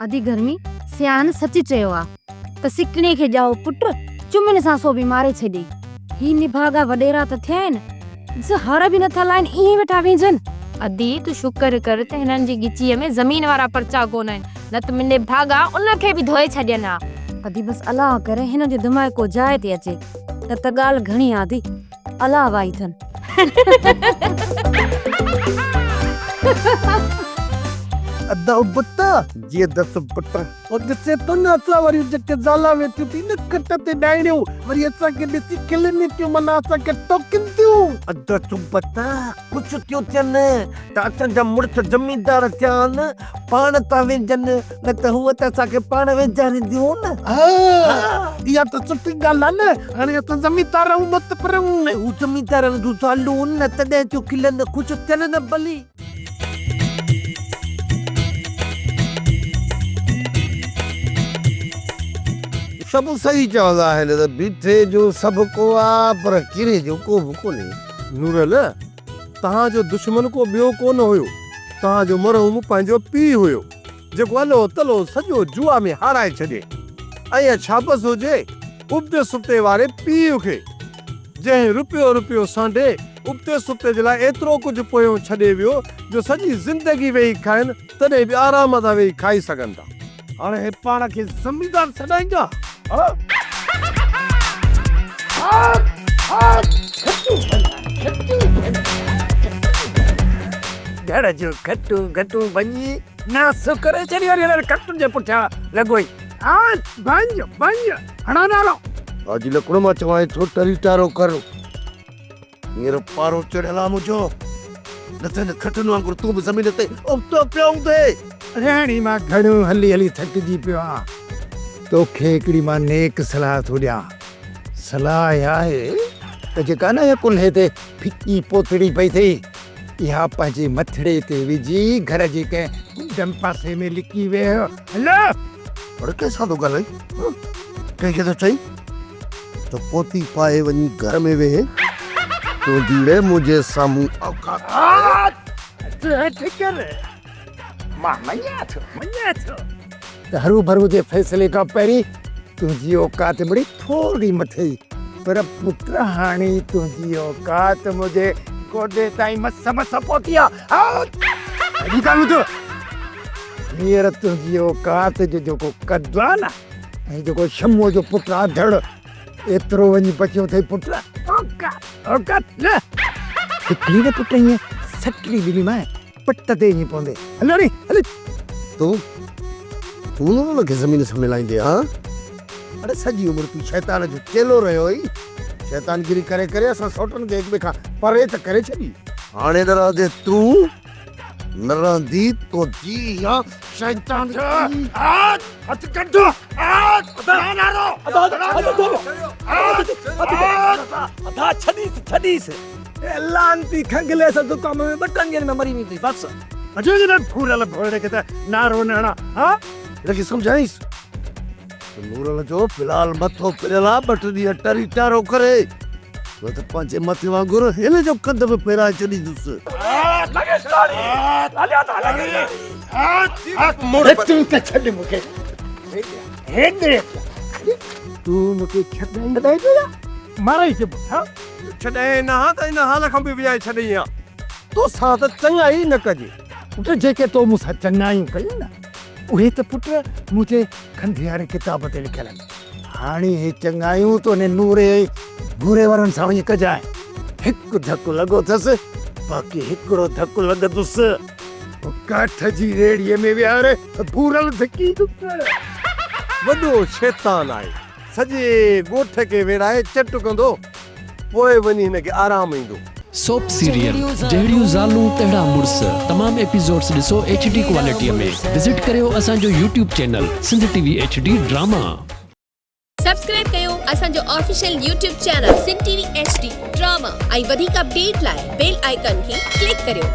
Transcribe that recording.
ادي گرمي، سياڻن سچ چيو آ ته سڪڻي کي ڄائو پٽ چمين سان سو به ماري ڇڏي. هي نڀاڳا وڏيرا ته ٿيا آهن، زهر به نٿا لائين ائين ويٺا وينجهن. ادي تون شڪر ڪر ته هنن جي ڳچيء ۾ زمين وارا پرچا ڪونه آهن، نه ته مني ڀاڳا ان کي به ڌوئي ڇڏين ها. ادي بس الله ڪري هنن جو دماغ ڪو جاء تي اچي نه ته ڳالهه گهڻي آ ادي. الله وائي ٿن. ادا ابتا جيئن دس پٽ. او ڏسين ٿو نه اسان واريون جيڪي زالان ويٺيون ٿي نه کٽ تي ڏائڻيون وري اسان کي ڏسي کلن ٿيون معنيٰ اسان کي ٽوڪين ٿيون. ادا ابتا خوش ٿيون ٿين ته اسان جا مڙس زميندار ٿيا آهن پاڻ ٿا وينجهن نه ته هونء ته اسان کي پاڻ وينجهارينديون نه. ها اها ته سٺي ڳالهه آهي نه هاڻي اسان زميندار آهيون متفر آهيون. ۽ هو زميندارن جون زالون نه تڏهن ٿيون کلن خوش ٿين نه ڀلي. سڀ صحيح چوندا آهن ته بيٺي جو سڀ ڪو آ پر ڪري جو ڪو به ڪونهي. نورل، توهان جو دشمن ڪو ٻيو ڪونه هيو، توهان جو مرحوم پنهنجو پيء هيو، جيڪو الو تلو سڄو جوا ۾ هارائي ڇڏي. ۽ ڇاپس هجي ابتي سبتي واري پيء کي، جنهن رپيو رپيو سانڍي ابتي سبتي جي لاء ايترو ڪجهه پويون ڇڏي ويو جو سڄي زندگي ويهي کائن تڏهن به آرام سان ويهي کائي سگهن ٿا. هاڻي هي پاڻ کي زميندار سڏائيندا؟ ها؟ گهر جون کٽون گٽون ڀڃي ناس ڪري ڇڏي وري هنن کٽن جي پٺيان لڳو ئي. ها ڀڃ ڀڃ هڻان نعرو. حاجي لڪڙو مان چوانء ٿو ٽري ٽارو ڪر. هينئر پارو چڙهيل آ منهنجو. نه ته هن کٽن وانگر تون به زمين تي ابتو پيو هوندين. رهڻي مان گهڻو هلي هلي ٿڪجي پيو آهيان. توکي هڪڙي مان نيڪ صلاح ٿو ڏيان. صلاح اها آهي ته جيڪا نه اها ڪلهي تي ڦڪي پوتڙي پئي اٿئي، اها پنهنجي مٿڙي تي وجهي گهر جي ڪنهن ڪنڊ پاسي ۾ لڪي ويهه. هل! اڙي ڪنهن سان ٿو ڳالهائين؟ ڪنهن کي ٿو چئين ته پوتي پائي وڃي گهر ۾ ويهه؟ تنهنجي ڙي منهنجي سامهون اوقات آهي. هٿ هيٺ ڪر. مان مڃان ٿو، مڃان ٿو ته هروڀرو جي فيصلي کان پهرين تنهنجي اوقات مڙئي ٿوري مٿي هئي، پر پٽ هاڻي تنهنجي اوقات منهنجي گوڏي تائين مس مس پهتي آ. اڄ ڪانه ٻڌو. هينئر تنهنجي اوقات جو جيڪو قد آ نه ۽ جيڪو شموء جو پٽ آ ڌڙ، ايترو وڃي بچيو اٿئي پٽ. اوقات، اوقات نه. هڪڙي نه پٽ ائين سٽڙي ڏنيمانء. پٽ تي ائين پوندي. هل اڙي هل. تون، تون نه ان کي زمين سان ملائيندين ها؟ اڙي سڄي عمر تون شيطان جو چيلو رهيو آهين. شيطانگيري ڪري ڪري اسان سئوٽن کي هڪٻئي کان پري ته ڪري ڇڏي. هاڻي نه رهندين تون، نه رهندي تنهنجي اها شيطانگيري. هٿ ڪڍ. ادا ڇڏيس ڇڏيس. اي لعنتي کنگهلي سان زڪام ۾ ٻه ٽن ڏينهن ۾ مري ويندين بس. اچو جي نه ڦورل ڀورڙي کي ته نعرو نه هڻان ها. هن کي سمجهائينس ته نورل جو في الحال مٿو ڦريل آ ٻه ٽي ڏينهن ٽري ٽارو ڪري نه ته پنهنجي مٿي وانگر هن جو ڪنڌ به ڦيرائي ڇڏيندس. تون ته ڇڏ مون کي هيڏي اچ. تون مون کي ڇڏائين پيو يا مارائي ڇڏبو ها. ڇڏائين نه ها ته ان حال کان به وڃائي ڇڏين ها. تو سان ته چڱائي نه ڪجي. پٽ جيڪي تو مون سان چڱايون ڪيون نه اهي ته پٽ منهنجي کنڌي واري ڪتاب تي لکيل آهن. هاڻي اهي چڱايون تون انهي نوري ۽ ڀوري وارن سان وڃي ڪجانء. هڪ ڌڪ لڳو اٿس باقي هڪڙو ڌڪ لڳندس. پوء ڪاٺ جي ريڙهيء ۾ ويهاري ڀورل ڌڪي وڏو شيطان آهي. سڄي ڳوٺ کي ويڙهائي چٽ ڪندو، پوء وڃي هن کي آرام ايندو. سوپ سيريل جهڙيون زالون تهڙا مڙس تمام ايپيسوڊس ڏسو ايڇ ڊي ڪوالٽي ۾ وزٽ ڪريو اسان جو YouTube channel Sindh T V H D drama. Subscribe ڪيو اسان جو official YouTube channel Sindh T V H D drama ۽ وڌيڪ اپڊيٽ لاء بيل آئيڪان کي ڪلڪ ڪريو.